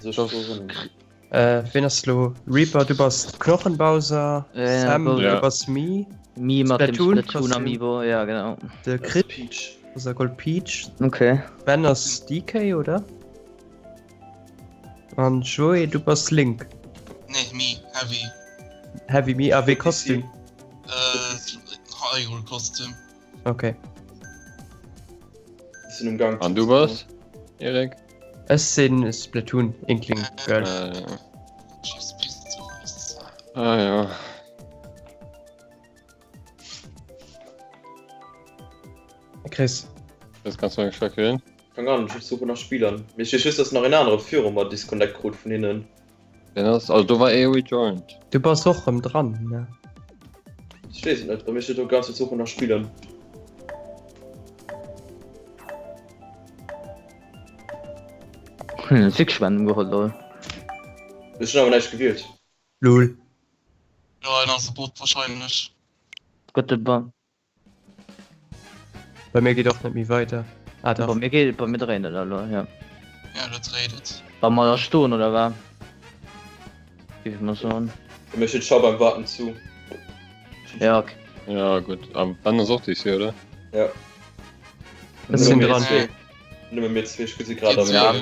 Ween ass lo Reaper? Du bass Knochenbowser, Sam, du bass Mii. Mii mat dem Splatoon Amiibo, ja genau. De Chris Peach. Ass a Gold Peach. Okay. Ben ass DK, oder? An Joé, du bass Link. Nee, Mii, Heavy. Heavy Mii, a wéi Kostüm? Hyrule Kostüm. Okay. Sinn um Gang. An du bass, Erik? Ech sinn Splatoon Inkling Girl. Ah ja. Chris. Das kannst du eng schrecken. Keng Ahnung, ech suche nach Spieler. Mee ech weess just, dass nach en anere viru mer Disconnect krut vun hinnen. Den ass, also do war ee rejoined. Du bass och rëm dran, ne? Ech weess et net, bei mir steet do ganz Zäit Suche nach Spieler. Hunn en wierklech random geholl lol. Ech hunn awer näischt gewielt. Lol. Jo, en ass e Bot wahrscheinlech. Gëtt de Ban. Bei mir geet och net méi weider. Ah dach. Bei mir geet et, bei mir dréint et elo, jo. Ja, elo dréit et. Wa mer da stoen oder wa? Géif ech mol soen. Bei mir steet Schau beim Warten zu. Ja, ok. Ja gutt, a Ben ass och DC, oder? Ja. Ech sinn dran. Nëmme mir zwee, ech gesi grad am. Ja,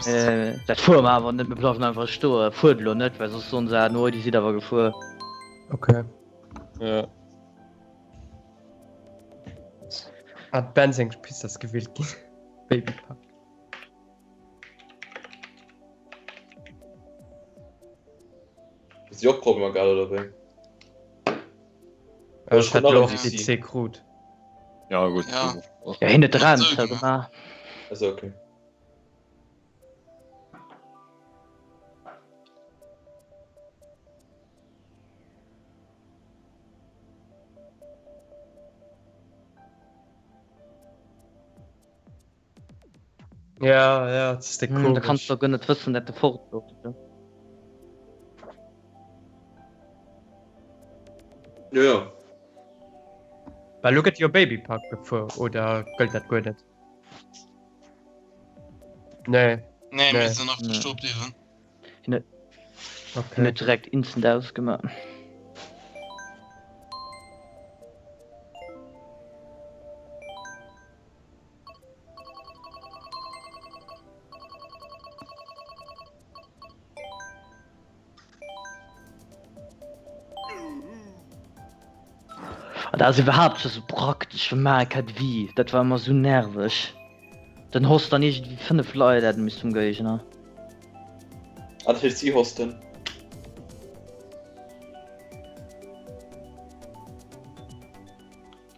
dat fuere mer awer net, mir bleiwen einfach stoen. Fuert elo net, well soss soen se, ah no, déi sidd awer gefuer. Ok. Ja. Ah, d'Ben seng Pist ass gewielt ginn. Babypark. Hues du och Problemer gehat oder wéi? Ech hat jo och DC krut. Ja gutt. Ja. Ja, hien huet de Raum zougemaach. Also okay. Ja, ja, das ist der Hm, da kannst du guer net wëssen, dat de fort gouf. Ja, ja. Well lo gëtt jo Babypark gefuer, oder gëllt dat guer net? Nee. Nee, Nee. mir sinn nach Nee. stoe bliwwen. Hien huet Okay. direkt instant ausgemaach. Ah, dat ass iwwerhaapt scho sou praktesch fir Mario Kart Wii. Dat war ëmmer sou nerveg. Den host dann iergendwéi 5 Leit adden bis zum Géigner. Ah, dat heescht si hosten.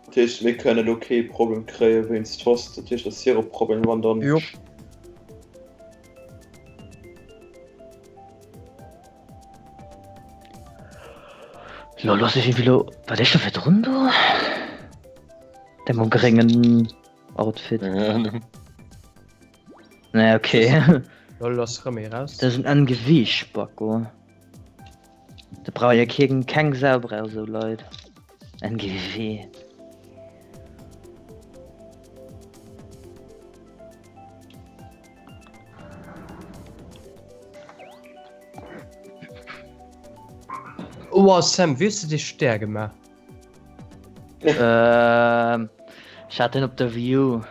Dat heescht mir kënnen elo kee Problem kréie wéinst Host. Dat heescht dat ass hire Problem wann dann. Jo. Lo looss ech iergendwéi lo. War dee scho virdrun do? Dee mam gréngen. Outfit. Keng Ahnung. Nee, okay. Lol ass rëm ee raus. Dat ass en NGW-Spacko. Da brauch jo keen, keng Sau brauch esou Leit. NGW. Oua Sam, wéi hues de dee Stär gemaach? Ähm, ech hat den op der Wii U.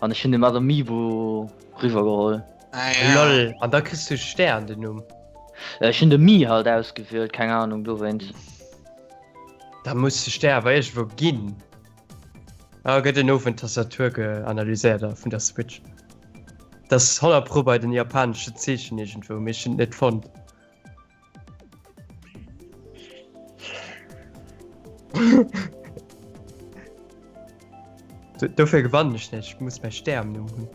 An ech hunn de mat Amiibo riwwer geholl. Ah, ja. Lol, an da kriss du Stär an den Numm. Ech hunn de Mii halt ausgewielt, keng Ahnung dowéinst. Da muss de Stär awer iergendwou ginn. Ah, gëtt en Owend d'Tastatur geanalyséiert da vun der Switch. Dat ass 100 pro bei den japaneschen Zeechen iergendwou, mee ech hunn et net fonnt. Dofir gewannen ech net, ech muss mäi Stär am Numm hunn.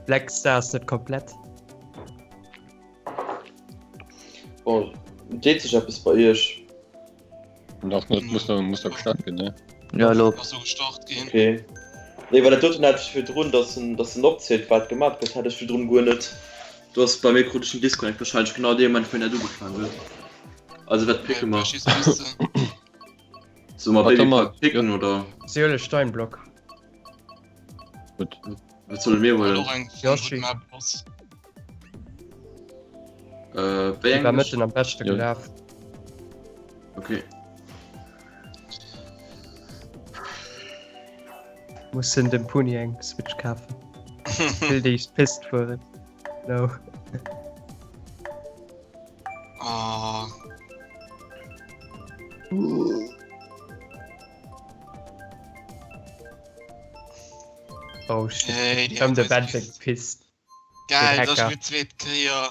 Black Star ass net komplett. Bon, deet sech eppes bei iech? Nach net, muss nach, muss nach gestart ginn, ne? Ja, elo. Ass so gestart ginn. Okay. Nee, well dat doten hat ech virdrun, dass en, dass en opzielt, wat gemat gëtt, hat ech virdrun guer net. Do ass bei mir krut ech en Disconnect, wahrscheinlech genau dee Moment, wou en net ugefaangen huet. Also wat picke mer? Solle mer Warte Baby mal. Park picken oder Si huele Steinblock. Gutt. wat solle mir huelen? Och eng Yoshi. Map ass. Äh, wéi Déi eng war mëtten am beschte Jo. gelaf. Okay. Mussen dem Puni eng Switch kafen. Will déi Pist fueren. No. Oh. Oh shit. Hey, die Komm, de hat Ben eis seng Pist. Geil, Den das Hacker. wird zweet Kéier.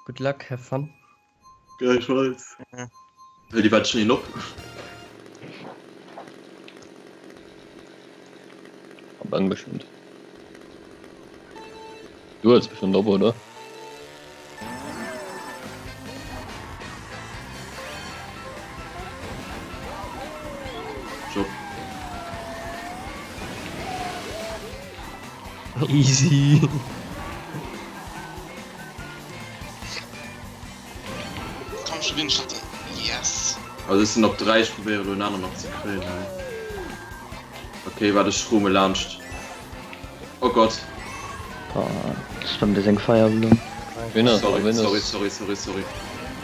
Good luck, have fun. Gleichfalls. Ja. Well déi wat schon een op. Am Ben bestimmt. Du hues bestimmt op, oder? Job. Easy. Komm schon win statt. Yes. Also ech sinn op 3, ech probéiere lo en aneren nach ze kréien hei. Okay, waart ech schrumme laanscht. Oh Gott. Boah, das war mir seng Feierblumm. Wen ass, Sorry, wen sorry, ass? sorry, sorry, sorry.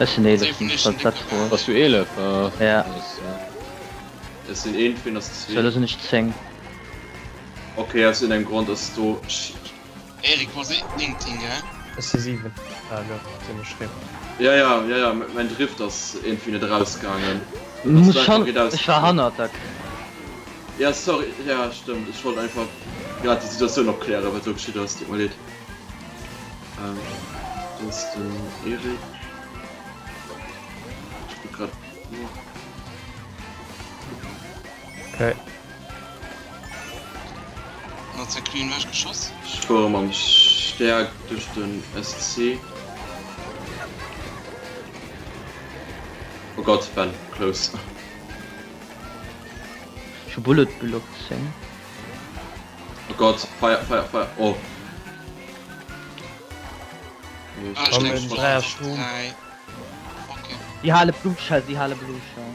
Ech sinn 11, Safe nicht, falls dat froe. Bass du 11? Ah, Ja. das, äh, Ech sinn eent, wien ass So, lo zwee? sinn ech 10. Okay, aus irgendengem Grond ass do. Erik war se 19, gell? Ech si 7. Ah, lo sinn ech rem. Ja, ja, ja, ja, mäin Drift ass iergendwéi net erausgaangen. Muss einfach schon, riit aus- ech war hannert der. Ja, sorry, ja, stëmmt. Ech wollt einfach grad déi Situatioun opklären, wat do geschitt ass. Tut mer leed. Ähm, do ass den Erik. Ech kuck grad no. Okay. An hat säi Clean ewech geschoss. Ech fuere mam Stäerk duerch den SC. Oh Gott, Ben, close. Ech hu Bullet Block 10. Oh Gott, Feier, Feier, Feier, oh. Nee, Ah, ech Komm, komm, en Dreier Strom. Okay. Die hale Bluschall, die hale Bluschall.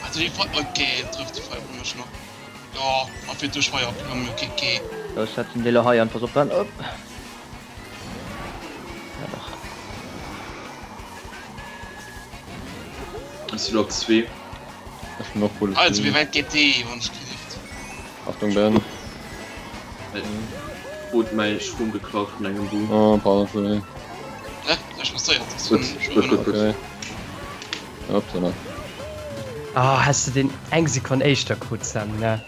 Also die Feuer. Okay, trifft die Feuerblume mech nach. Ja, a fir duerch Feierblume, okay, okay. So, ech setzen déi lo hei an, pass op Ben, op. Ja dach. Ech sinn op 2. Ech hun och Bullet Also, wéi wäit geet déi, wann ech gelift? Achtung Ben. Krut mäi Schrumm geklaut vun engem Buu. Oh, pardon, Entschuldigung. Hä? Näischt passéiert. Gutt, gutt, gutt, gutt. Okay. Upsala. Ah, häss de deen eng Sekonn éischter krut, Sam, ne?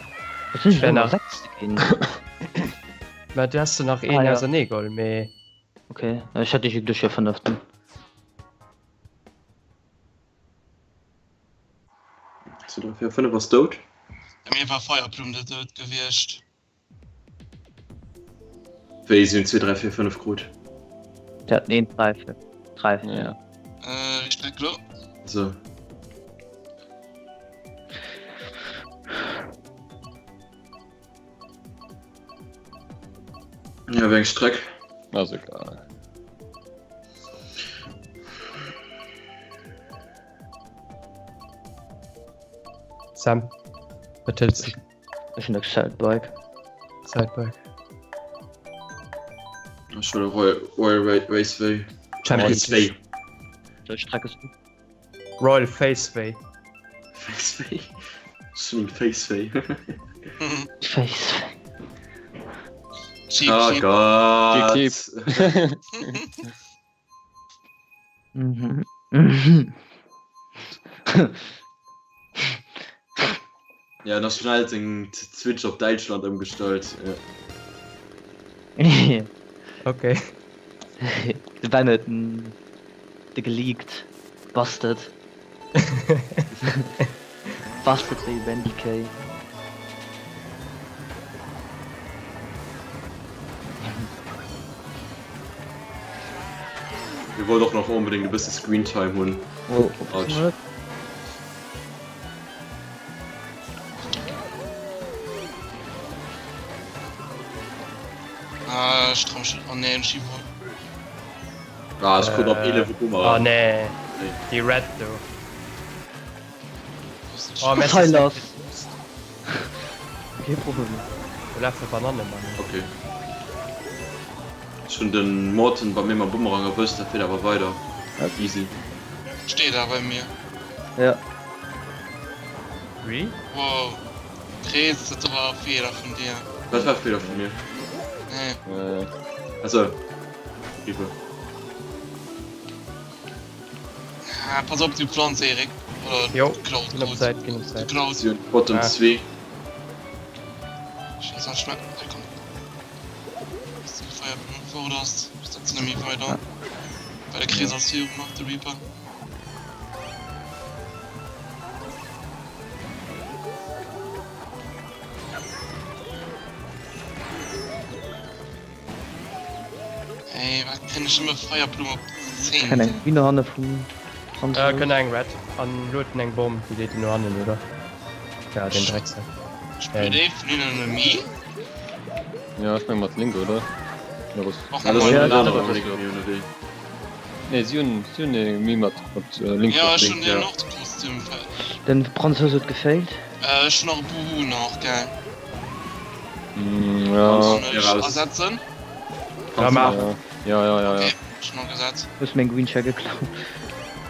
Wat sinn ech Wär elo nach- Sechste ginn? Mä du häss der nach een Ah, ja. auserneegeholl, mee. Okay, ech hätt dech duerch jo fënneften. 2, 3, 4, 5 ass dout. Bei mir war Feierblumm de Doud gewiescht. Wéi si hunn 2, 3, 4, 5 krut. Der hat een 3, 4, 3, 4. Ja. Äh, wéi Streck lo? So. Ja, wéi eng Streck? Ass egal. Sam, wat hëls du? Ech hunn Excitebike. Sidebike. Ech huele Royal, Royal Ra Raceway. Champions Raceway. Wéi Streck ass du? Royal Faceway. Faceway. Ech hunn Faceway. Face. Cheap, Oh cheap. Gott. Keep, Mhm. Mhm. Ja, nach schnell seng Switch op Däitschland ëmgestallt. Ja. Okay. De Ben huet den de geleakt. Busted. Busted wéi Ben DK. Mir wollt och nach onbedéngt e bësse Screentime hunn. Oh, Autsch. Ah, ech trau mech net. Oh nee, ech iwwer. Ah, ech krut op Äh, 11 Boomer. Oh nee, Nee. déi Red do. Oh, Was hei lass? Kee Problem. Do lafe Banannemannen. Ok. Ech hunn den Morton bei mir mam Bumerang erwëscht, dat fiert awer weider. Easy. Steet awer bei mir. Ja. Really? Wow. Krees, dat war e Feeler vun dir. Dat war e Feeler vun mir. Nee. Achso. Riwwe. Ah, pass op, du Pflanz, Erik. Oder Jo, Klaus, ginn op d'Säit, ginn op d'Säit. Klaus. Si hunn Bottom Ah. 2. Scheiße, hat schmeckt. Hey, komm. Bis du Feierblumen forderst, bis dat net méi weider. Bei der Krise ass hier nach de Reaper. Ey, wat kréien ech ëmmer Feierblumm op 10? Kann eng Mine hanne vum Äh, kënnt eng Red an luet eng Bomm, déi leet en no hannen, oder? Ja, den Drecksack. Spillt ee vun hinnen e Mii? Ja, ech meng mat Link, oder? Oder was? Och Ja, das emol. ist Ja, en dat anere ass Link méi ënnerwee. Nee, si hunn, si hunn e Mii mat, mat Link. Ja, ech hunn ja. den och de Kostüm. Den Fransous huet gefailt. Äh, ech hunn nach e Buhu nach, gell? Mm, ja. Kann ech raus. ersetzen? Ja, mach. Ja, ja, ja, ja. Okay, schon noch gesat. Hues meng Green Shell geklaut.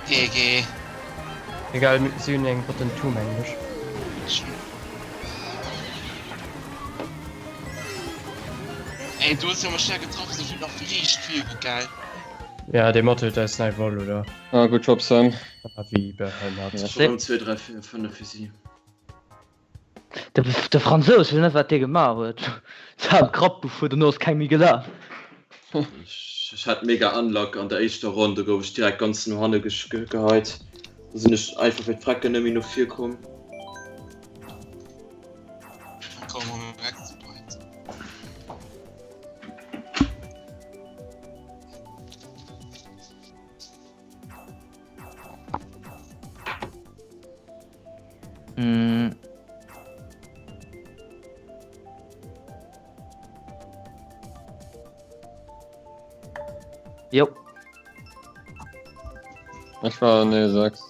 GG. Egal, si hunn eng Bottom 2 mengen ech. Ey, du hues jo mech schwer getroffen, sou vill nach riicht viru, geil. Ja, dee Mod huet eis nei Woll, oder? Ah, good job, Sam. Ah, wéi behënnert. Ja. Schon 2, 3, 4, 5 fir si. De, de Fransous, weess net wat dee gemaach huet. Se hat Grapp gefuer, dono ass keng méi gelaf. Ech hat mega Unluck an der éischter Ronn, do gouf ech direkt ganz no hanne geheit. Do sinn ech einfach fir d'Frecken net méi no vir komm. Komm, mam Exploit. Mm. Jo. Ech war ne 6.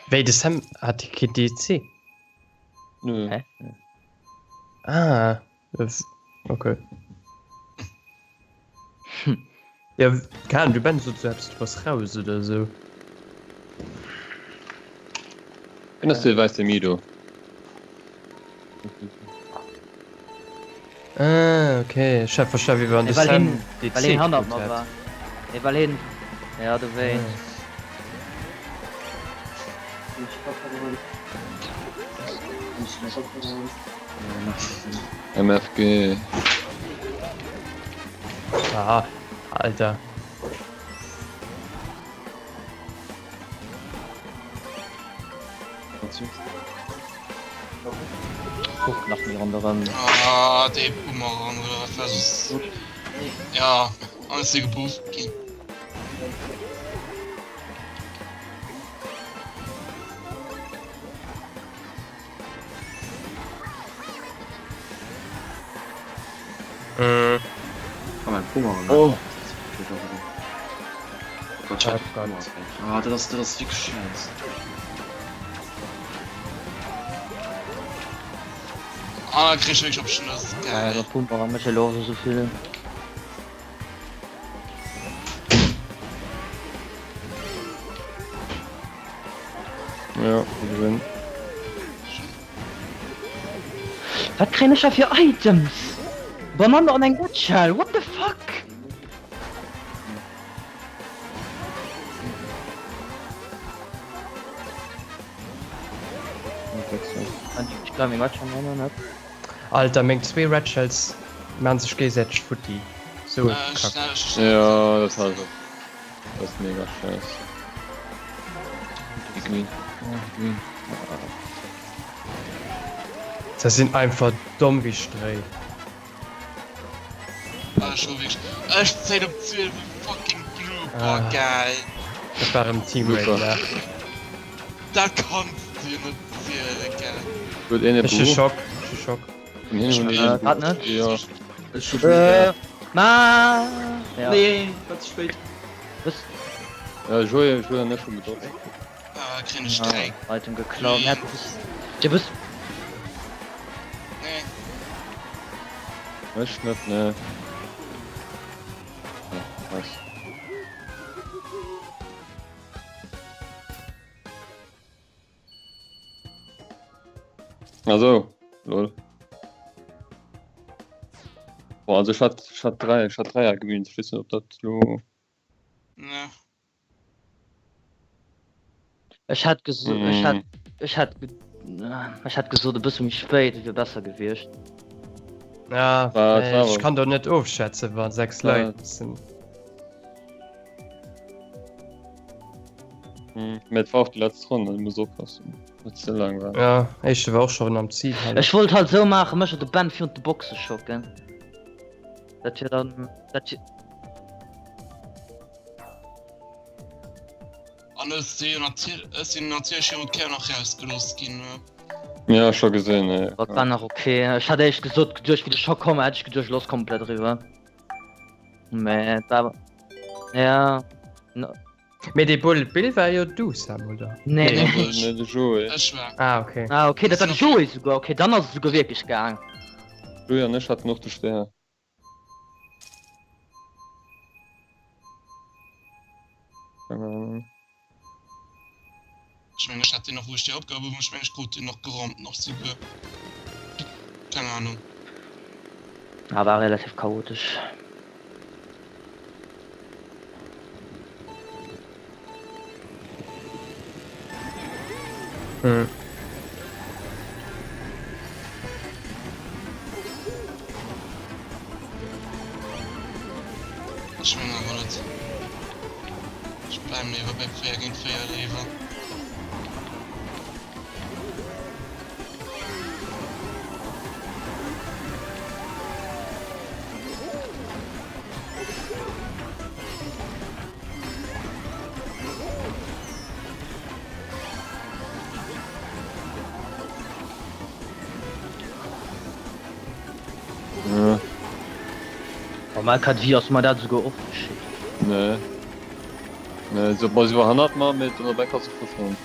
Wéi de Sam hat kee DC? Nö. Hä? Ah. Okay. Hm. Ja, kann du ben so selbst du was raus oder so. Bin das der weiße Mido? Ah, okay. Ich hab verstanden, wie wann Nee, de weil Sam hin, DC weil hin hannert gekriegt mer hat. war. Nee, weil hin. Ja, du wéinst. MFG. Ah, Alter. Guck nach mir ronderëm. Ah, dee Bumerang oder wat war das? Ja, alles hier gebufft ginn. Mm. Ah, mein Bumerang. Oh. Oh Gott, ich hab Oh Gott. Ah, das ist, das ist wirklich scheiße. Ah, da krieg ich wirklich op Schnëss. Ja, Geil. der Bumerang mécht elo och esou vill. Ja, gesinn. Wat kréien ech da fir Items? Bananne an eng Nutshell, what the fuck? Alter, meng zwee Red Shells maan sech géisäiteg futti. Sou e Kack. Ja, dat hat ech. Dat ass mega scheiss. Déi Green. Oh, déi Green. Se sinn einfach domm wéi Stréi. Ech zéien op 12 fucking Blooper, ah. geil. Dat war em Teammate, ne? Dat kanns du jo net zielen, gell? Huet een e Ech hu Buch? Schock, ech hu Schock. Vun hinnen hunn Äh, een grad Buch. net. Ja. Ech hu Äh, ma. Ja. Nee, war ze spéit. Was? Ja, Joé, Joé an ech hu gedroppt. Ah, kréien ech 3. Item geklaut. Nee. Du bist. Nee. Ech net, ne. Ja, was? Also, lol. Boah, also ich hat, ich hat drei, ich hat Dreier gewinnt. Ich weiß nicht, ob das lo. Ne. Ech hat geso ech hat ech hat ech hat gesot e bësse méi spéit wier besser gewiescht. Ja, War- äh, war ech aber- kann do net ofschätzen, wann 6 Ja. Leit sinn. Hm, Mä et war och déi letzt Ronn, also muss oppassen, net ze laang war. Ja, éischte war och schon am Ziel. halt. Ech wollt halt sou maachen, mech de Ben virun de Boxe schocken. Dat wier dann dat wier. An ech si ech sinn natierlech viru Kéier nach rausgelooss ginn. Ja, scho gesinn, ey. Dat war nach ok. Ech hat éischt gesot geduecht, wéi de Schock komm war, hätt ech geduecht, elo ass komplett eriwwer. Mä et war ja. Mee dee Bullet Bill war jo du, Sam, oder? Nee, Nee. nee. Nee, de Joé. Ech war. Ah, okay. Ah, okay, dat war de Joé souguer. Okay, dann ass et souguer wierklech gaang. Joé an ech haten och de Stär. Keine Ahnung. Ech mengen ech hat deen nach wou ech déi Opgab hunn, ech mengen ech krut deen nach gerammt nach souguer. Keng Ahnung. Ah, war relativ chaotesch. Hm. Ech mengen awer net. Ech bleiwen léiwer bei 4 géint 4 léiwer. Ja. Oh, mein Gott, wie ass mer dat souguer och geschitt? Nee. Nee, so, boah, sie war hannert mer, mit an der Bank hat se verschwunden.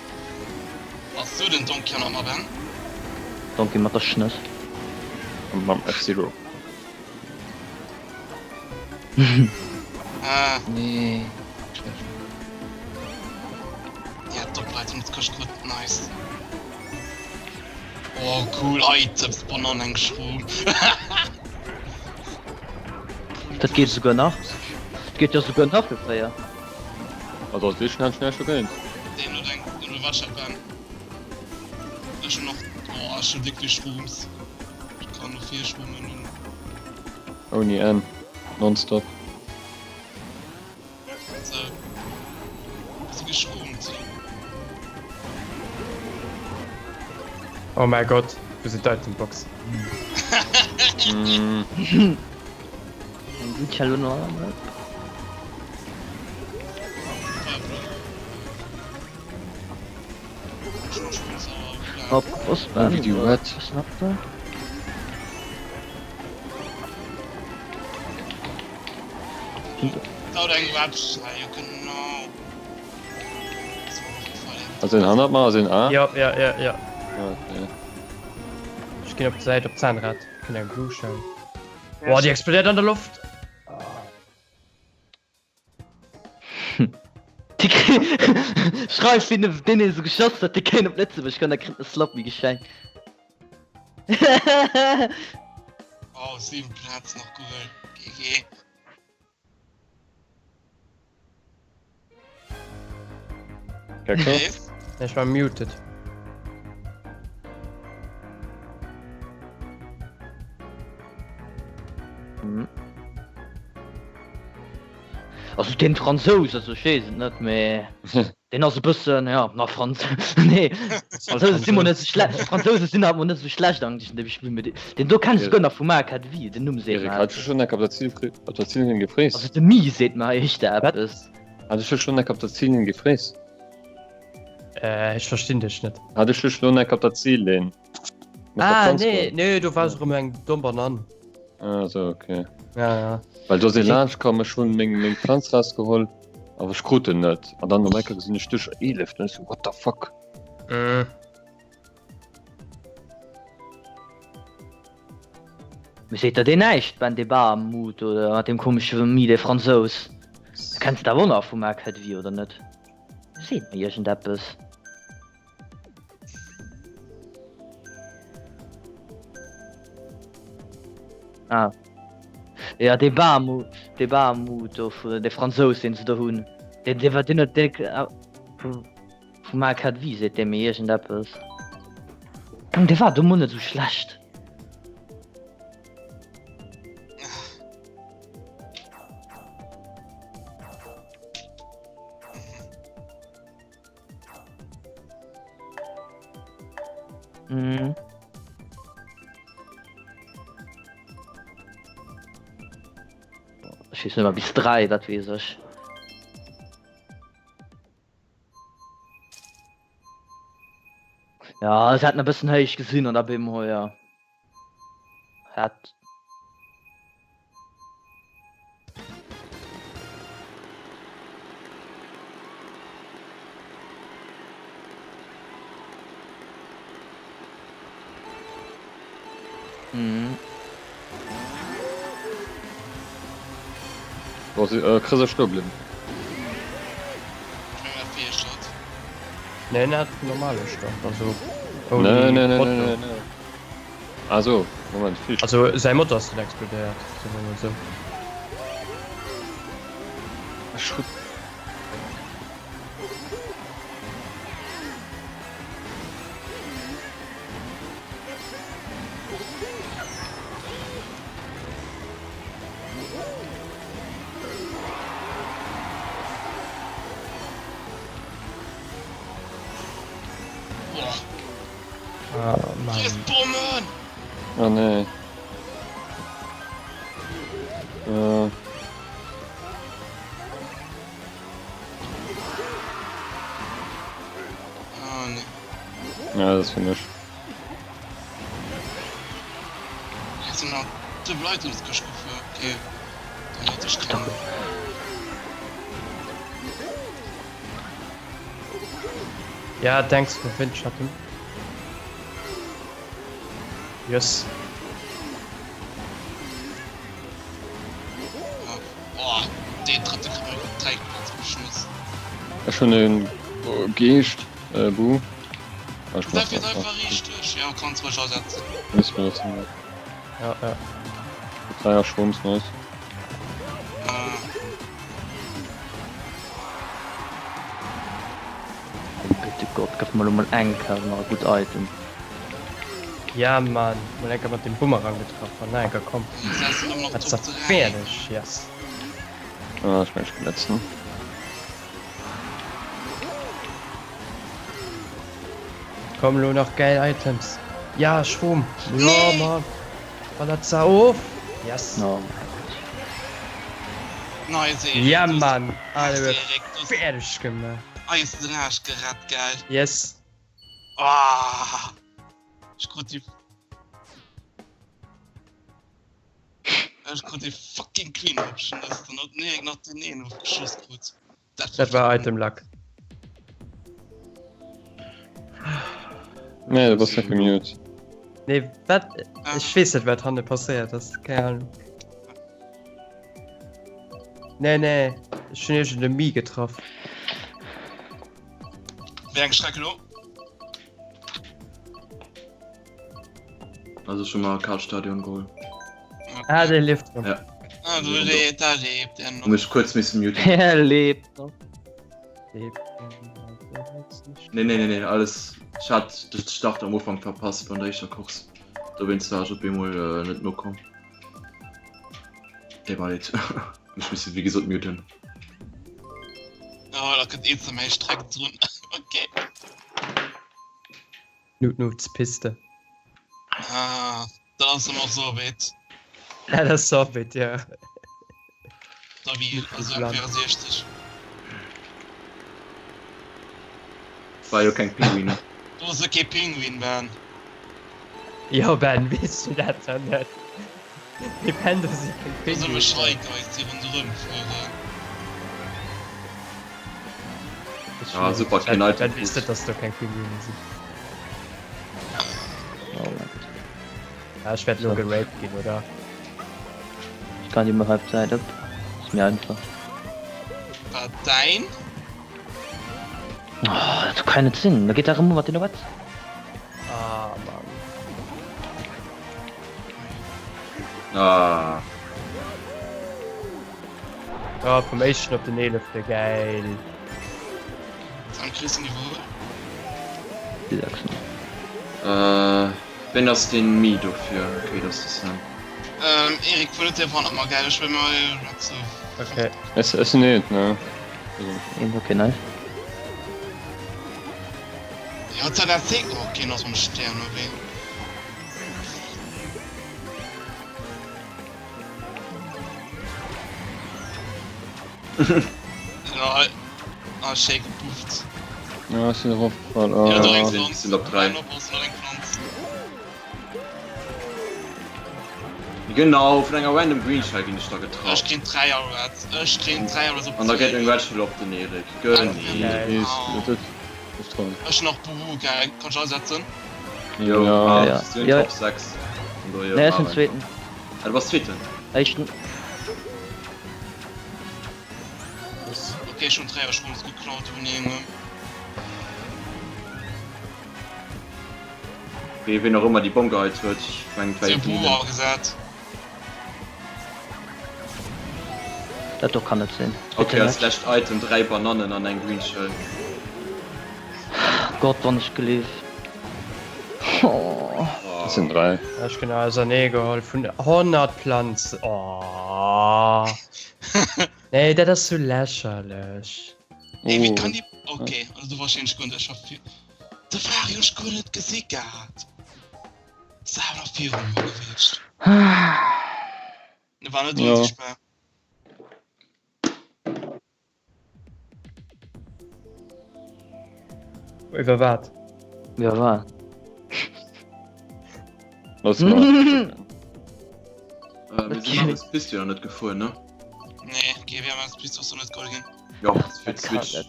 Bass du den Donkey hannert mer, Ben? Donkey mat der Schnëss. Mam F-Zero. Ah. Nee. Ja, Doppelleitung, das kascht gut, nice. Oh, cool, Items, Bananen, eng Schroom. Dat geet souguer nach. Dat geet jo souguer nach fir fréier. Also als éischten hat ech näischt dogéint. Den huet eng, den huet wat Ben. Ech hun och, oh, ech hun wierklech Shrooms. Ech kann no vir schwammen hun. Ouni Enn. Nonstop. So. Bist du geschroomt? Oh mäi Gott, wou sinn d'Itemboxen? Mm. Eng gutt Challenge noch. Op was Oh, Video wat? Was nach da? Ass een hannert mer? Ass een A? Ja, ja, ja, ja. Okay. Ech ginn op d'Säit op d'Zahnrad. Kënnt eng Blue Shell. Boah, déi explodéiert an der Loft. Schreif wien den ee sou geschoss huet, dee kéint op Lëtzebuerg kommen, da kritt en Sloppy geschenkt. Oh, 7 Platz nach geholt. GG. Kekko? Ech war muted. Mhm. Also den Fransous, also ech weess et net, mee deen ass e bëssen, ja, na Franz, nee, Fransouse si mol net sou schlecht, Fransouse sinn halt mol net sou schlecht eigentlech an deem Spill, mee deen do kenn ech souguer nach vu Mario Kart Wii, den Numm seet Erik, mer hat du eppes. schon eng op der Ziel, op der Ziellinie gefrees? Also de Mi seet mer éischter eppes. Hat ech schon eng op der Ziellinie gefrees? Äh, ech verstinn dech net. Hat ech dech lo eng op der Ziellinn? Mat der Ah, Pflanz nee, geholl? nee, do war erëm eng domm Banann. Ah, so, okay. Ja, ja. Well do si laanscht komm, ech hunn meng, meng Pflanz rausgeholl. Awer ech krut en net. An dann op eng Kéier gesinn ech dech 11, dann ech sou, what the fuck? Mm. Mir seet der deen näischt, Ben de Bahamut oder mat deem komesche Mi, dee Fransous. Kenns de awer och nach vum Akadvi, oder net? Seet mir iergendeppes. Ah. Ja, dee Bahamut, dee Bahamut do vu de Fransous, deen se do hunn. Deen, dee war, deen huet, dee, vu, vum Akadvi seet dee mir iergendeppes. Dee war do mol net esou schlecht. Mhm. Ech weess nëmmer bis 3, dat weess ech. Ja, se haten e bëssen héich gesinn an da bemol, ja. Hat. Mhm. Boah, si, äh, Chris ass stoe bliwwen. Ech mengen dat Virstart. Nee, en hat normale Start, also Nee, ouni nee, nee, nee, Motor. nee, nee. Ah so, Moment, vill. Also säi Motor ass net explodéiert, soe mer mol sou. Ech hu. Boah. Ah, Mann. Friss Bommen! Oh nee. Äh. Ah, nee. Ja, das finde ich. Hier sind noch die Leute ins Gesch gefahren. Okay. Dann hatte ich keine. Ja, thanks for Windschatten. Yes. Boah, deen drëtte kritt mech op d'Dräi Plaz geschmiss. Ech hunn e Geescht, äh, Bu. Ah, ich Dat mach fiert das einfach riicht duerch. Ja, kanns ruhig asetzen. Muss benutzen. Ja, ja. Dreier Schwumms, nice. Ah, Oh, bitte Gott, gëff mer lo mol eng Kéier nach e gutt Item. Ja, Mann. Mol enker mat dem Bumerang getraff. An na enker komm. jetzt ass en ëmmer nach Dat Top ass 3. fäerdeg, yes. Ah, ich mein, ich bin letzten. Komm lo nach geil Items. Ja, Schrom. Ja, Mann. Ballert se of. Yes. Oh mein Gott. Nice, Erik. Ja, Du hast- Mann. Alle Nice, Erik. Du hast fäerdeg gemaach. eis den Arsch gerett, geil. Yes. Ah, ich krut die. Ech krut die fucking Queen Option, dass den den Erik nach den een ofgeschoss krut. Dat war Item Luck. Nee, du bass net gemute. Nee, wat? Ech weess net, wat hanne passéiert ass. Keng Ahnung. Nee, nee. Ech hunn iergend e Mii getraff. Wéi eng Streck elo? Also schon mal Kartstadion geholl. Ah, dee lieft nach. Ja. Ah, du lebt, da lebt er noch. Muss ich kurz missen muten. Er lebt noch. Lebt er Nee, nee, nee, nee, alles. Ich hat den Start am Ufank verpasst von der éischter Course. Do wéinst war ech op eemol äh, net nokomm. Dee war leed. Ech missen wéi gesot muten. Oh, da kënnt een ze méi Streck drun. Okay. Nut Nuts Piste. Ah, dat ass ëmmer Sorbet. Dat ass Sorbet, ja. Da wie also M64. War jo keng Pinguine. Do ass kee Pinguin, Ben. Jo, Ben, weess du dat dann net? Nintendo si keng Do ass ëmmer Pinguiner. Shy Guys, déi ronderëm fueren. Ah, super, keen Item Dat weess net, dass do keng Pinguine sinn. Oh mein Gott. Ah, ech wäert lo geraped ginn, oder? Ich kann die mal Halbzeit ab. Ist mir einfach. War dein? Oh, dat kann net sinn. Da geht der mat den wat? Ah, Mann. Ah. Ja, vum éischten op den eelefte, geil. Am Chris Niveau. Die Sachsen. Äh, ween ass den Mi dofir? Okay, dat ass de Sam. Ähm, Erik, fuer net einfach nach mal geil, ech wëll mal so. Okay. Es es net ne. Een okay nice. Ja, hat dat Ding. Oh, okay, nach so ein Stern, oder wéi? Ja, ah, schéi gepufft. Ja, ech sinn erofgefall. Ja, do eng Ah. Pflanz. Sinn op 3. Eng op ass nach eng Pflanz. Genau, vun enger random Green Shell ginn ech da getraff. Ech keen 3 Euro. Ech kréien 3 Euro op An da geet eng Red Shell op den Erik. Genee. Ech hun och Buhu, geil. Kann ech asetzen? Jo, Ja. Ja. si hunn Ja. Top 6. Vun dohier Nee, ech sinn maach zweeten. einfach. Ah, du bass zweeten? Éischten. Okay, ech hun 3 Euro Schwungs geklaut vun engem. Okay, ween och ëmmer déi Bomm geheit huet, ech mengen et war Si ee hu vun Buhu hinnen. agesat. Dat do kann net sinn. Okay, als lescht Item 3 Banannen an eng Green Shell. Gott wann ech gelift. Oh. Dat sinn 3. Ech ginn ausernee geholl vun 100 Planzen. Oh. Nee, dat ass sou lächerlech. Ey, wéi kann déi. Okay, also du warscheinlech guer net. Ech war vir. De Fari hunn ech guer net gesi gehat. Ass awer nach virum mer gewiescht. Ne war net Ja. unsichtbar. Iwwer wat? Ja war. Lass mal. Äh, mir sinn alles Piste jo nach net gefuer, ne? Nee, GW haben Piste ass noch net geholl ginn. Jo, fir Dat kann d'Switch. net.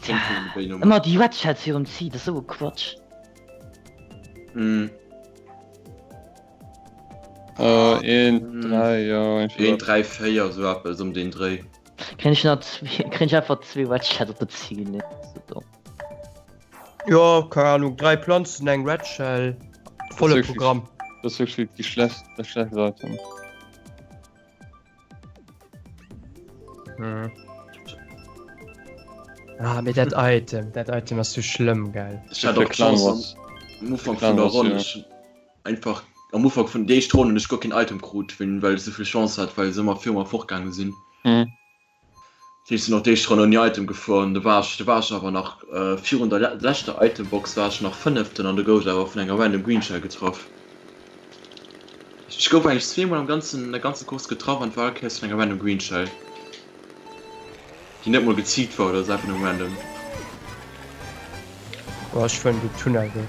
Kéint vun den Béi Ëmmer déi Red Shirts virum Zil, dat ass esou e Quatsch. Mm. Äh, een, 3, jo, een, 1, 3, 4, sou eppes ëm deen Dréi. Kréien ech nach zwee, kréien ech einfach zwee Red Shirts op der Zil, nee, dat ass esou domm. Jo, keng Ahnung, 3 Planzen, eng Red Shell, volle Programm. Dat ass wierklech déi schlecht, dat schlecht Item. Hm. Ah, mee dat Item, dat Item ass sou schlëmm, gell. Ech hat och d'Chance am Ufank vun der Ronn, ech einfach am Ufank vun déi éischt Ronn hunn ech guer keen Item krut, well ech souvill Chance hat, well se ëmmer viru mer fortgaange sinn. Hm. Dat heescht, sinn och déi éischt Ronn ouni Item gefuer an do war ech, do war ech awer nach virun der leschter Itembox war ech nach Fënneften an do gouf ech awer vun enger random Green Shell getraff. Ech gouf eigentlech zweemol am ganzen, an der ganzen Course getraff an et war all Kéiers vun enger random Green Shell, déi net mol geziilt war oder sou, einfach nëmme random. Oh, ech fueren de Tunnel do.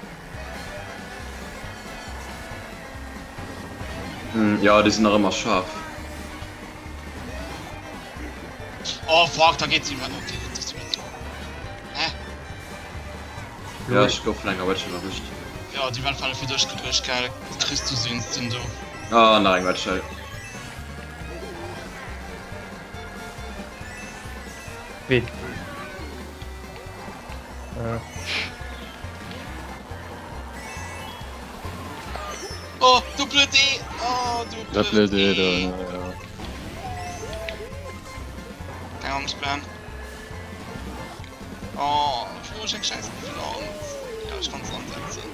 Jo, déi sinn nach ëmmer schaarf. Oh fuck, da geet si iwwer. Okay, dat ass iwwer. Hä? Ja, ech gouf vun enger Red Shell erwëscht. Ja, déi Welt war fir dech geduecht, gell? Kriss du se instant do. Ah, nach eng Red Shell. Ween? Ah. Oh, Double D! Oh, Double, Double D, D! do, ja. Keng Angst, Ben. Oh, ech brauch eng scheiß Pflanz. Ja, ich kann's ansetzen.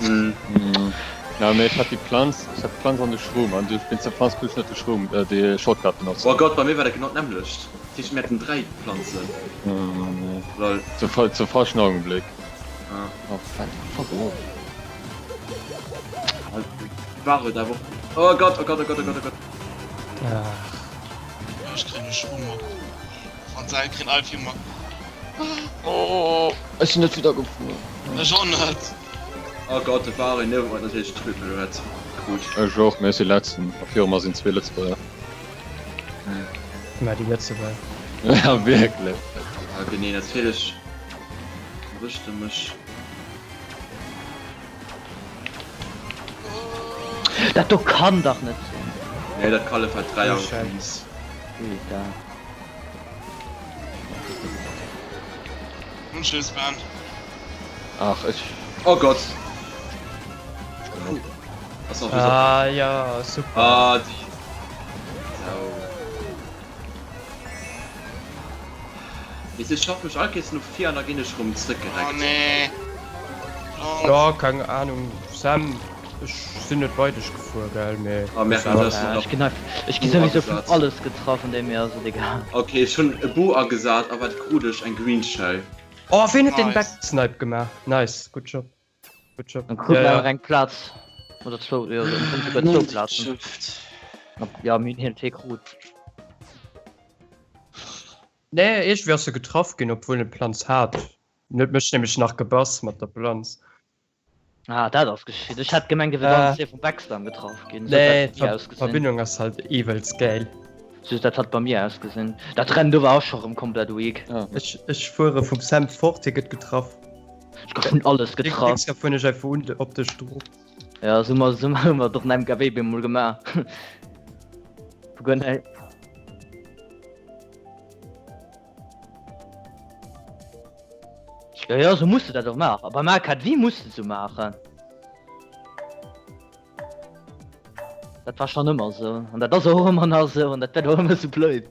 Mm. Mm. Ja, mee ech hat déi Planz, ech hat d'Planz an de Schroom an du wéinst der Planz krut ech net de Schroom, äh, de Shortcut benotzt. Oh Gott, bei mir war dat genau d'nämmlecht. Dat heescht mir haten 3 Planzen. Mm. Lol. Zum, fal zum falschen Augenblick. Ah. Oh, fuck, fuck off. War et awer. Oh Gott, oh Gott, oh Gott, oh Gott, oh Gott. Ah. Ech kréien e Schwung op. Franzell kréien all Firma. Oh, ech sinn net wieder gefuer. Ech och net. Oh Gott, de war en niewent natierlech Triple Red krut. Ech och, mee ech si letzten. A viru mer sinn zwee Lëtzebuerger. Mä déi Lëtzebuerger. Ja, wierklech. Ja, genee, natierlech erwëscht e mech. Dat do kann dach net sinn. Nee, dat Kallef hat 3 Autos. Und tschüss, Bernd. Ach, ech. Oh Gott. Ah ja, super. Ah, déi Sau. Weess ech schaff mech all Kéiers no vir an da ginn ech rëm zréckgereckt. Oh nee. Ja, keng Ahnung Sam, ech sinn net bei dech gefuer gell, mee. Ah merde, du hues Ech ginn ech gi souwisou vun alles getraff an deem Jahr, ass et egal. Ok, ech hunn e Boo agesat a wat krut ech? Eng Green Shell. Oh, ween huet den Backsnipe gemaach? Nice, good job. Good job. Dann krut mer awer eng Plaz oder zwou, jo, dann hunn souguer zwou Plazen. Ja, mir hunn hien zwee krut. Nee, iergendwéi ass e getraff ginn, obwuel en d'Planz hat. En huet mech nämlech nach gebass mat der Planz. Ah, dat ass geschitt. Ech hat gemengt, e wier ganz séier vum Backslam getraff ginn. Esou Nee, hat dat bei mir ausgesinn. d'Verbindung ass halt iwwelst gäil. Esou dat hat bei mir ausgesinn. Dat Rennen do war och scho rëm komplett weak. Ech, ech fuere vum Sam fort, hie gëtt getraff. Ech gouf vun alles getraff. Dings fueren ech einfach un op dech drop. Ja, esou mer, esou hu mer doch den MKW bemol gemaach. Vu guer näischt. Ja, ja, so musst du dat och maachen. Beim AKW musst du sou maachen. Dat war schon ëmmer sou. An dat ass och ëmmer nach sou an dat wäert och ëmmer sou bleiwen.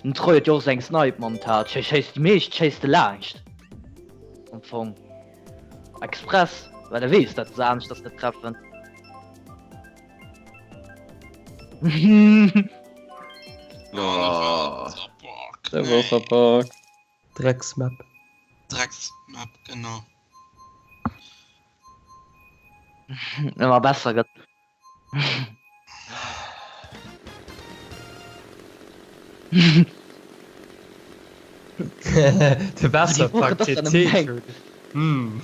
Den Troy huet jo och sou eng Snipe-Montage. Hie schéisst déi meescht schéisst e laanscht. Am Fong. Express, well e weess, datt se aneschters net treffen. Der Wasserpark. Drecksmap. Drecksmap, genau. Ëmmer besser gëtt. De Wasserpark TT. Hm.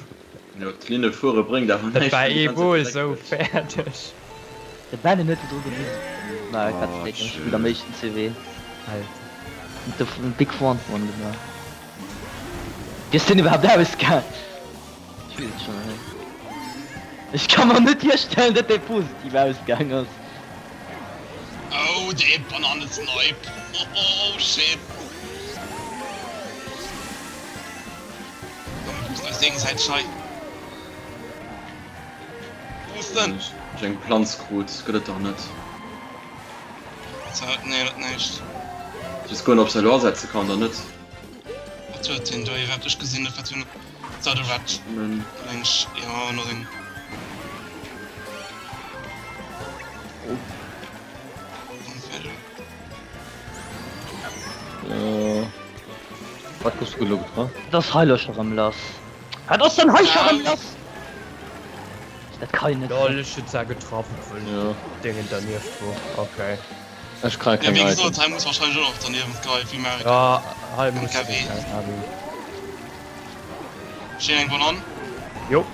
Jo, d'Linne fuere bréngt awer Dat näischt, war wann du ee d'ganz Zäit Mol gedreckt sou gëss. fäerdeg. De Ben huet virdru gewisen. Mario Kart Oh, Stadium spillt am schön. éischten CW. Alter. De Big One One gemaach. Wéi ass deen iwwerhaapt ausgaang? Ech weess et schon net. Ech ka mer net virstellen, datt dee positiv ausgaang ass. Oh, dee Bananesnipe. Oh, shit. Komm, mir boosten eis géigesäiteg hei. Boosten! Ech eng Planz krut, gëtt et dach net. So, nee, dat näischt. Ech weess guer net, ob ech se elo asetze kann oder net. Wat huet deen do iwwerhaapt? Ech gesinn net, wat hien. So, do wat. Eng, ja, no seng. Wat goufs du elo getraff? Wat ass hei lo scho rëm lass? Wat ass denn hei scho rëm lass? Dat kann jo net sinn. Lol, ech hunn zwar getraff, obwuel Déngen dernieft wor. Okay. Ech kréien Ja, keng wéi gesot, Items. hei muss wahrscheinlech och nach derniewent greifen, wéi Mario Ja, hei muss MKW. keng Ahnung. Steet eng Banann? Jo.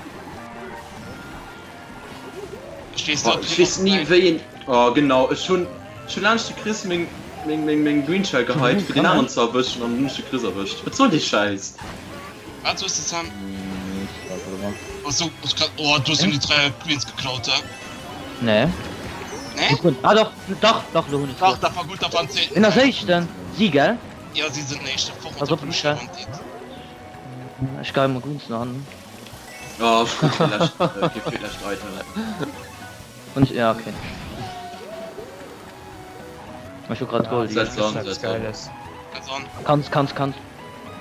Stees du op Ech weess ni wéi een. Oh genau, ech hunn ech hunn laanscht de Chris meng meng meng meng Green Shell geheit fir deen aneren ze erwëschen an hunn ech de Chris erwëscht. Wat soll dee Schäiss? Wat soos de Sam? Oh so, ech kann, oh du hues him déi 3 Greens geklaut he? Nee. Nee? Ah dach, dach, dach, lo hunn ech Dach, dat war gutt, dat war en zweeten. Wien ass éischten? Si gell? Ja si sinn éischten, fort Pass mat op der Michel. Bandit. Ech geie mol Greens no hannen. Oh, ech krut kee lescht, kee virlescht Item. Hunn ech, ja okay. Ech hu grad Gold. Setz an, setz an. Setz an. Kanns, kanns, kanns.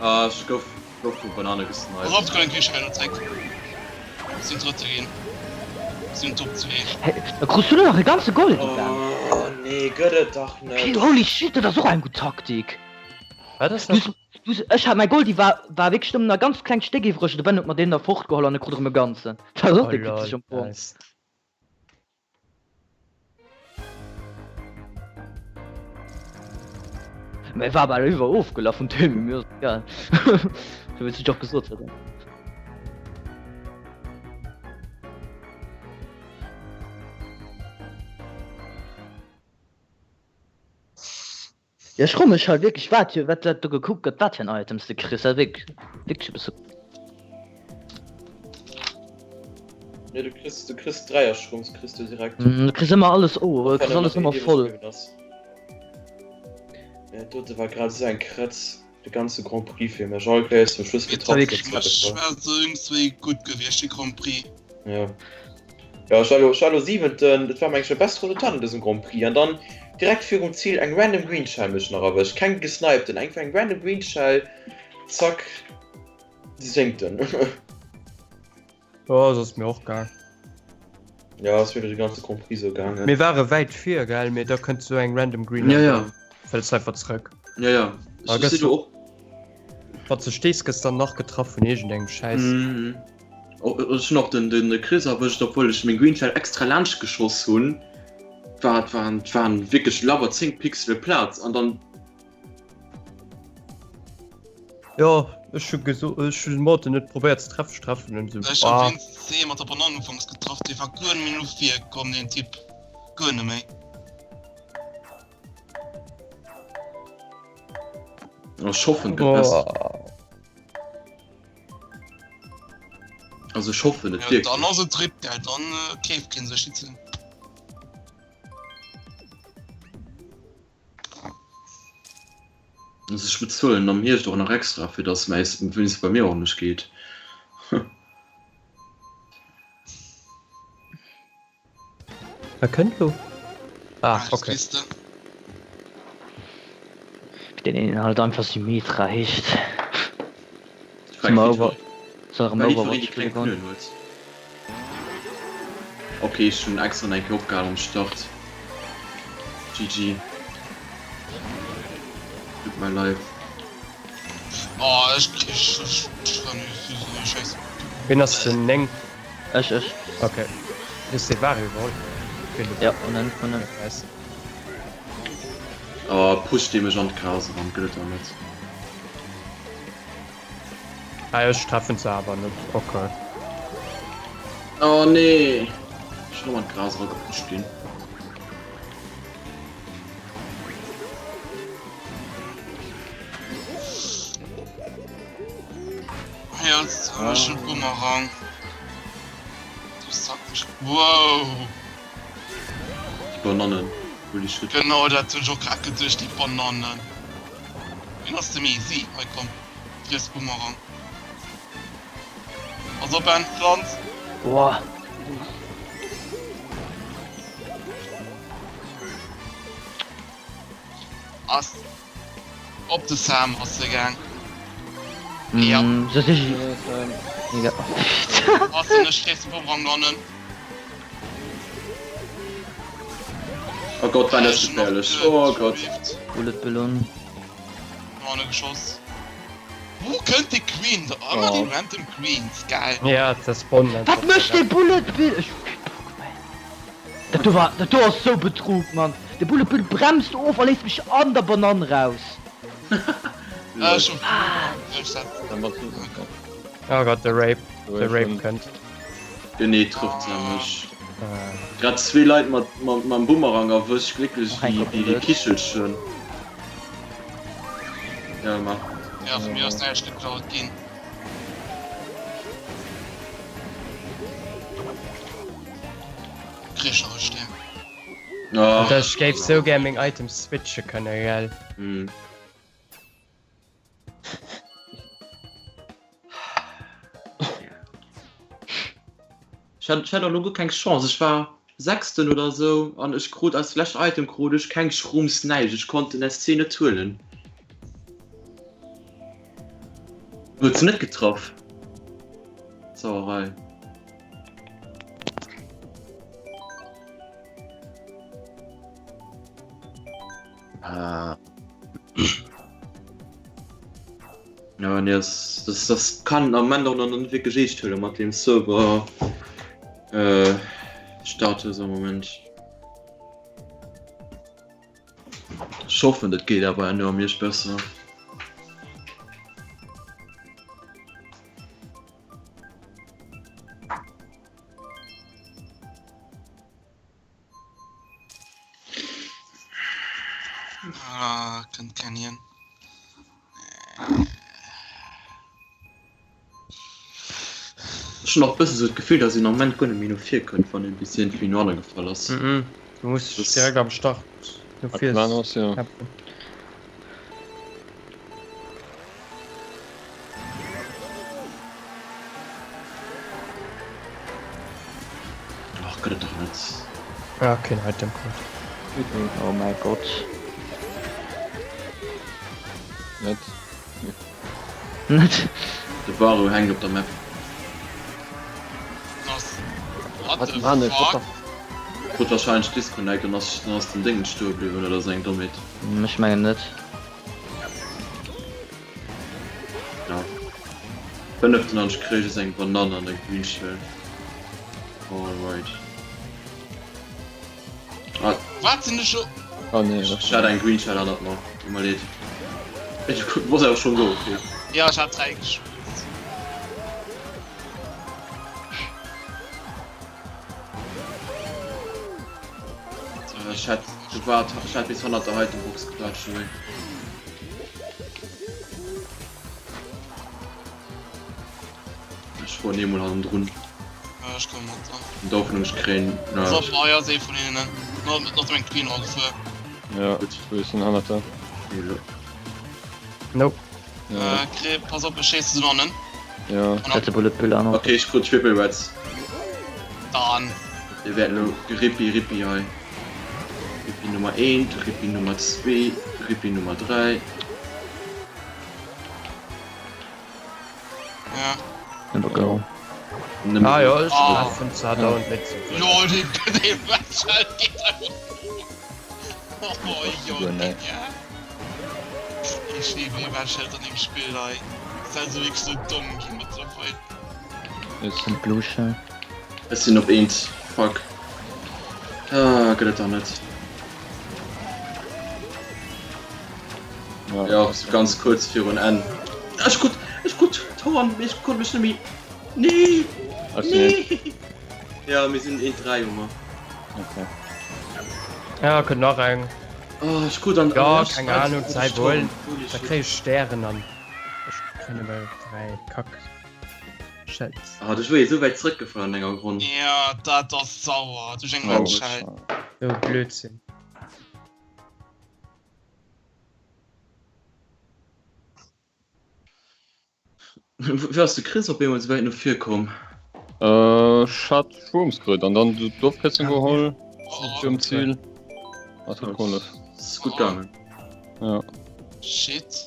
Ah, ech gouf, gouf vu Banane gesniped. Pass op, et kënnt eng Kiche hei no zréck. Sinn Drëtte ginn. Sinn Top 2. Hey, da krus du nach e ganze Gold, Ben. Oh nee, gëtt et dach net. Okay, holy shit, dat ass och eng gutt Taktik. Wat ass Du, dat? du, ech hat mäi Goldie war, war wierklech nëmmen e ganz klengt Stéck iwwreg, de Ben huet mer deen da fortgeholl an e krut erëm e ganzen. Dat ass och Oh déck lol, witzeg am Fong. nice. Mä war bal iwwer ofgelaf vum Timmy, mir ass egal. Sou wéi s du och gesot hues. Jo ech froe mech halt wierklech wat wat dat do gekuckt gëtt, wat fir en Items de kriss, dat wierk wierklech e bësse. Nee, du kriss, du kriss Dräier-Shrooms kriss du direkt. Mm, du kriss ëmmer alles, oh, du kriss alles ëmmer voll. Ja, dote war grad esou eng Krätz, de ganze Grand Prix fir mech. All Kéiers zum Schluss getraff. Ech war sou iergendzwéi gutt gewiescht, de Grand Prix. Ja. Ja, ech war elo, ech war elo Siwenten, dat war mengen ech mäi best Resultat an dësem Grand Prix. An dann direkt virum Zil eng random Green Shell mech nach erwëscht. Keng gesnipten, einfach eng random Green Shell, zack. Zéngten. Jo, ass mir och gaang. Ja, ass mir de ganze Grand Prix sou gaangen. Mir ware wäit vir, gell, mee da kënnt sou eng random green Ja, ja. Fäls einfach zrëck. Ja, ja. Ah, gëss du och. Wann du stees, gëss dann nach getraff vun iergendengem Schäiss. Mhm. Oh, ech hunn och den, den Chris erwëscht, obwuel ech meng Green Shell extra laanscht geschoss hunn. War, waren, waren wierklech labber 10 Pixele Plaz an dann Jo, ech hu geso ech hunn den Morten net probéiert ze treffen, ech treffen en sou. Ech hu wéinstens ee mat der Banann ufanks getraff, dee war guer net méi no vir komm, deen Typ, guer net méi. Ech hoffen et gëtt besser. Also ech hoffen et wierklech. Dann ass et RIP, gell, dann keeft keen sech déi ze. Also ech bezuelen am Hierscht och nach extra fir dass mäis wéinstens bei mir ordentlech geet. Wat kënnt lo? Ah ok. Wéi deen een halt einfach Symmetra heescht. Soll erëm Overwatch spille goen. Ok ech hunn extra nach eng Kéier opgehal am Start. GG. Tut my life. Oh ech krich ech Ween ass den 9? Ech ech. Ok du hues dee Wario geholl? Ja vun vun. Nice. Oh pusht dee mech an d'Gras eran, gëtt et der net. Ah ech treffen se awer net, ok. Oh nee! Ech rëm an d'Gras era gepusht ginn. Ja, jetzt hab ich einen Bumerang. Du Sack. Wow! Déi Banannen, holy shit. Genau dat hunn ech och grad geduecht, déi Banannen. Wien ass de Messi? Hei komm, friess Bumerang. Pass op Ben, Pflanz! Boah. Ass op de Sam ass se gaang. Ja. Mm, so si Egal. Ass en ech kriss de Bumerang lannen. Oh Gott, war das gefährlich. Oh Gott. Bullet Ballon. Banane geschoss. Wou kënnt de Queen? Da ëmmer déi random Queens, geil. Ja, dat spawnen einfach. Wat mécht dee Bullet Bill? Ech hu kee Bock méi. Dat do war, dat do ass sou Betrug, Mann. De Bullet Bill bremst of a léisst mech an der Banann raus. Ech hu Ech dat. Oh Gott, de Rape, de Rape kënnt. Genee trëfft se mech. Grad zwee Leit mat mam Bumerang erwëscht, glécklech wéi wéi Kichelchen. Ja, mach. Ja, vu mir ass näischt geklaut ginn. Krich nach e Stär. Alter, ech géif sou gär meng Items switche kënne, gell? Mm. Ech hat, ech hat och lo guer keng Chance. Ech war Sechsten oder sou an ech krut als lescht Item krut ech keng Shrooms, näischt. Ech konnt den SC net huelen. Huet se net getraff. Sauerei. Ah. Ja, nee, das, das, das kann am Ende auch noch net wierklech eescht huele mat dem Server äh, Status am Moment. Ech hoffen, dat geet awer elo am Hierscht besser. Ah, kënnt keng hien. Ech hunn och bësse sou d'Gefill, dass een am Moment guer net méi no vir kënnt, wann een bis iergendwéi no hanne gefall ass. Mhm, du muss dech direkt am Start no vir kämpfen. Ach, gëtt et dach net. Ah, keen Item krut. Oh mäi Gott. Net. Net. De Varo hänkt op der Map. What the fuck? Krut wahrscheinlech Disconnect an ass dann ass den Déngen stoe bliwwen oder sou eng Dommheet. Ech mengen net. Ja. Fënneften an ech kréich es eng Banann an e Green Shell. Alright. Ah. Wat sinn ech jo? Oh nee. Ech hat eng Green Shell hannert mer. Tut mer leed. Ech wosst awer schon do, okay. Ja, ech hat 3 gespillt. Ech hat gewaart, ech hat bis hannert der heiten Box gewaart, Joé. Ech fueren eemol hannendrun. Ja, ech komme mat da. An der Hoffnung ech kréien. Pass op, ah ja, ass ee vun hinnen. Not, not eng Queen agefuer. Ja, gutt, ech sinn hannert der. Nope. Ja. Äh, Kre, pass op, ech schéisse se hannen. Ja. Setze Bullet Bill an. Okay, ech krut Triple Reds. Dann. Mir wäerten elo Rippi Rippi hei. Rippi Nummer 1, Rippi Nummer 2, Rippi Nummer 3. Ja. Nummer go. Nëmme Ah jo, ech Ah. treffen zwar dauernd net sou vill. Lol, dee, dee Wetschalt geet einfach. Oh, jo, Guer net. ja. Ich liebe die Wetschalt an dem Spiel, ey. Ist also wirklich so dumm ginn mittlerweile. Yes. Sind Blue Shell. Ech sinn op eent. Fuck. Ah, gëtt et dach net. Ja. Ja, so ganz kuerz virun Enn. Ech krut, ech krut d'Horn, mee ech konnt mech net méi. Nee! Ech sinn eent. Nee! Ja, mir sinn eent 3 hu mer. Okay. Ja, kënnt nach eng. Oh, ech krut an Ja, an keng Ahnung, sei wuel. Holy Da shit. kréie ech Stären an ech kréien nëmme 3 Kack. Shells. Ah, de Joé esou wäit zrëckgefall an enger Ronn. Ja, dat ass sauer duerch eng Oh, Red Shell. Sou e Blödsinn. Wéi ass de Chris op eemol esou wäit no vir komm? Ech hat Shrooms kritt an dann d'Ofkierzung geholl virum Ziel. Dat huet gehollef. Ass gutt gaangen. Ja. Shit.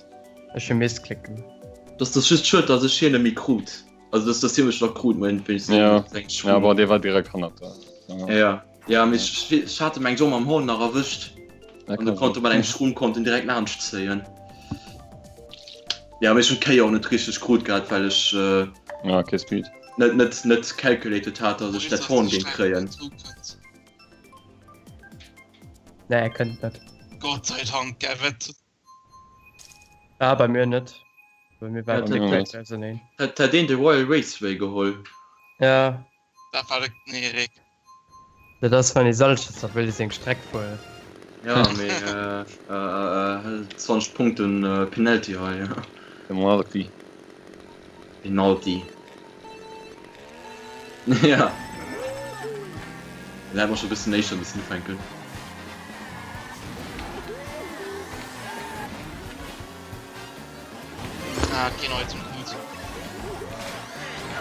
Ech hu Missklick gemaach. Dass ass just schued, dass ech hien net méi krut. Also dass dass hie mech nach krut, mein wéinstens Ja. eng Ja, Schroom. bon, dee war direkt hannert der. Ja, ja. Ja, mee ech, ech hat em eng Jomm am Horn nach erwëscht. Dat An du kann konnt sinn. mat engem Schroom konnt en direkt laanscht zéien. Ja, mee ech hunn d'Kéier och net richteg krut gehat, well ech äh, Ja, okay, Speed. net net net calculated hat, dass ech dat Horn géing kréien. Nee, er kënnt net. Gott sei Dank, gell, wat Ah, bei mir net. Bei mir war Ja, direkt net. auseneen. Hat hat een de Royal Raceway geholl? Ja, dat war de nee, Rick. dat ass wann ee Salches dat wëll seng Streck fueren. Ja, mee äh, äh, äh, 20 Punkten äh, Penalty hei. Ja. Penalty. Penalty. Ja. Da hätte mer scho bëssen éischter missen ufänken. Ah, keen Item krut.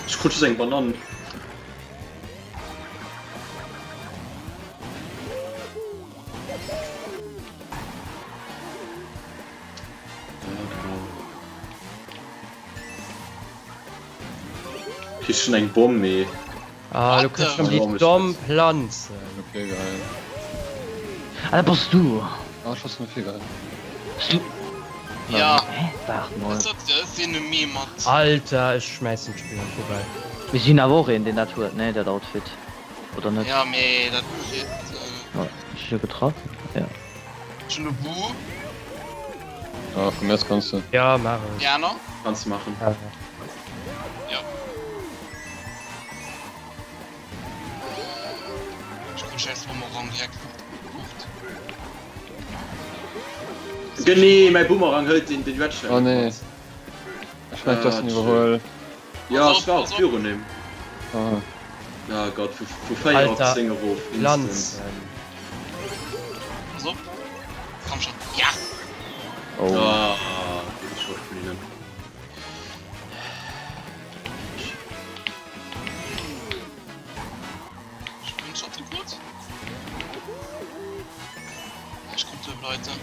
Ech krut just eng Banann. Ja, genau. Kriss schon eng Bomm, mee. Ah, du kriss schon déi domm Planzen. Okay, geil. Ah, dat bass du. Ah, ech ass net geil. Bass du? Ja. Hä? Waart mol. Ech sot dir, ech sinn e Meme mat. Alter, ech schmäissen d'Spill an d'Poubelle. Mir sinn awer och een, deen dat huet, ne? Dat Outfit. Oder net? Ja, mee dat kritt. Ech hu jo getraff. Ja. Ech hunn e Boo. Ah, vun mir aus kanns de. Ja, maach et. Déi aner? Kanns de maachen. Ja. Ech krut schäiss Bumerang direkt fort. Genee, mäi Boomerang hëlt den den Red Shell. Oh nee. Ech mengt du hast en iwwerhuel. Ja, ech war och virun him. Ah. Oh Gott, vu vu 4 op 10 erof. Lanz. Pass op. Komm schon. Ja! Oh. Ah, gudde Shot vun hinnen. Screenshot gut. Ech krut duebel Item.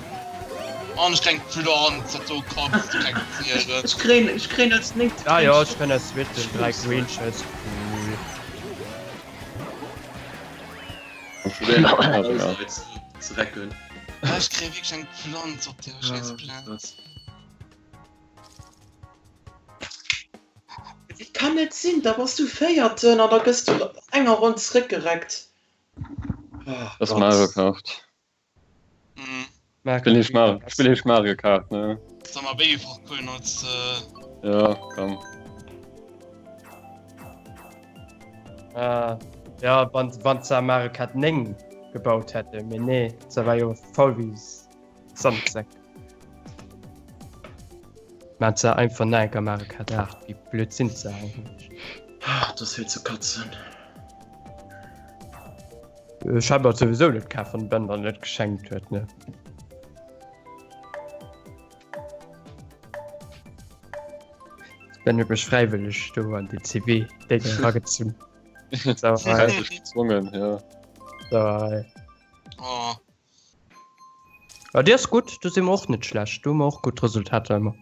An ech keng Pflanz, dat do kanns du keng zielen. Ech kréien, ech kréien als nächst. Ja, ja, ech kréien als zweeten 3 Green Shells. Cool. Ze recken. Ech kréie wierklech eng Pflanz op der scheiß Plaz. Et kann net sinn, da bass du Véierten an da gëss du op enger Ronn zréckgereckt. Das ist Mario Kart. Mhm. Spill ich Mario, spill ich Mario Kart, ne? Soll mal Babyfach holen als. Äh... Ja, komm. Äh, ja, wann, wann ze Mario Kart 9 gebaut hätte, mee nee, ze war jo faul wie Sandsäck. Maan se einfach nach enker Mario Kart 8, wéi blöd sinn se eigentlech? Ach, das fir ze katzen. Ech hat mer souwisou net kaf, wann Ben der net geschenkt huet, ne? Ben huet mech fräiwëlleg do an déi CW Déng eragezunn. Sauerei. Gezwongen, ja. Sauerei. Oh. Ah, déi ass gutt, do si mer och net schlecht, do hu mer och gutt Resultater ëmmer.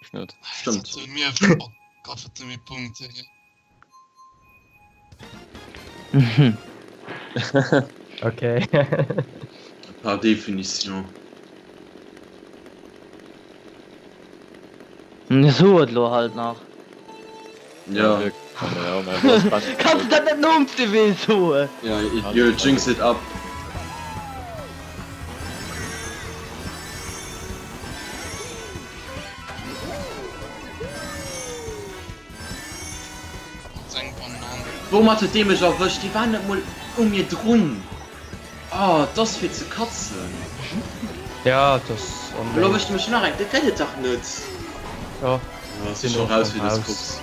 Ech net. Stëmmt. Mir, oh Gott, wat si mir Punkte. Okay. Par définition. So et lo halt nach. Ja. Kanns du dat net nom CW soen? Ja, you jinx it up. Woumat huet dee mech erwëscht? Dee war net mol u mir drun. Oh, et ass fir ze katzen. Ja, et ass onméiglech. Elo erwëscht e mech nach eng. Dat gëtt et dach net. Jo, ech sinn och raus wéi des Kups.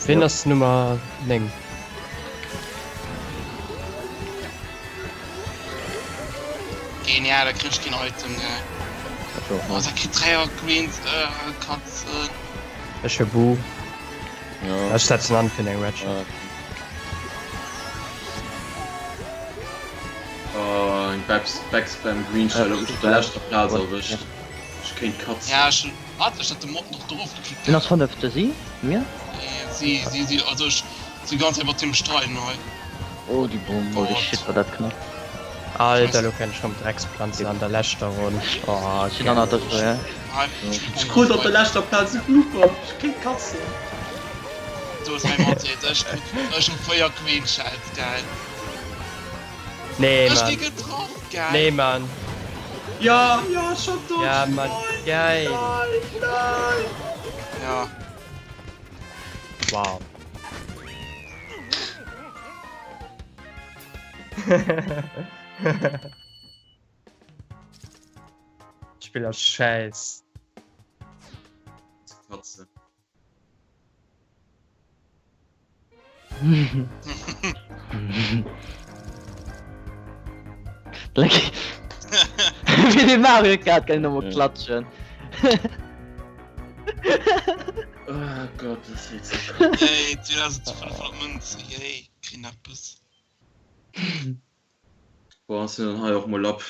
Ween ass Nummer 9? Genial, da kritt ech keen Item, gell. Oh, da kritt 3 Greens, äh, Katzen. Ech hu Bu. Ja. Ech setzen an fir eng Red Shell. Oh, eng Backspam Green Shell huet mech op der leschter Plaz erwëscht. Ech kéint katzen. Ja, ech hun, wat? Ech hat de Mod nach drop geklickt. Wien ass fënnefte? Si? Mir? Nee, si, si, si, also ech si ganz Zäit mat him streiden hei. Oh, déi Bomm. Holy shit, war dat knapp. Alter, lo kenn ech rem Drecksplanzen an der leschter Ronn. Oh, ech sinn hannert dech, ja. Ech krut op der leschter Plaz e Blooper. Ech kéint katzen. Do ass mäi Mathe, ech krut, ech hu 4 Queen Shells, geil. Nee, Ech Mann. gi getraff, geil. Nee, Mann. Ja, ja, schon tot. Ja, Mann, geil. Nein, nein. Ja. Wow. D'Spill ass schäiss. Ze katzen. Wéi de Mario Kart kann een nochmol klatschen. Oh Gott, das wird so krass. Yay, 2500 Münzen, yay, kriegen eppes. Boah, sinn dann hei och mol ab.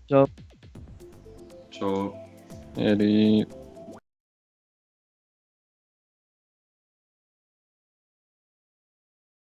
Ciao. Ciao. Edi.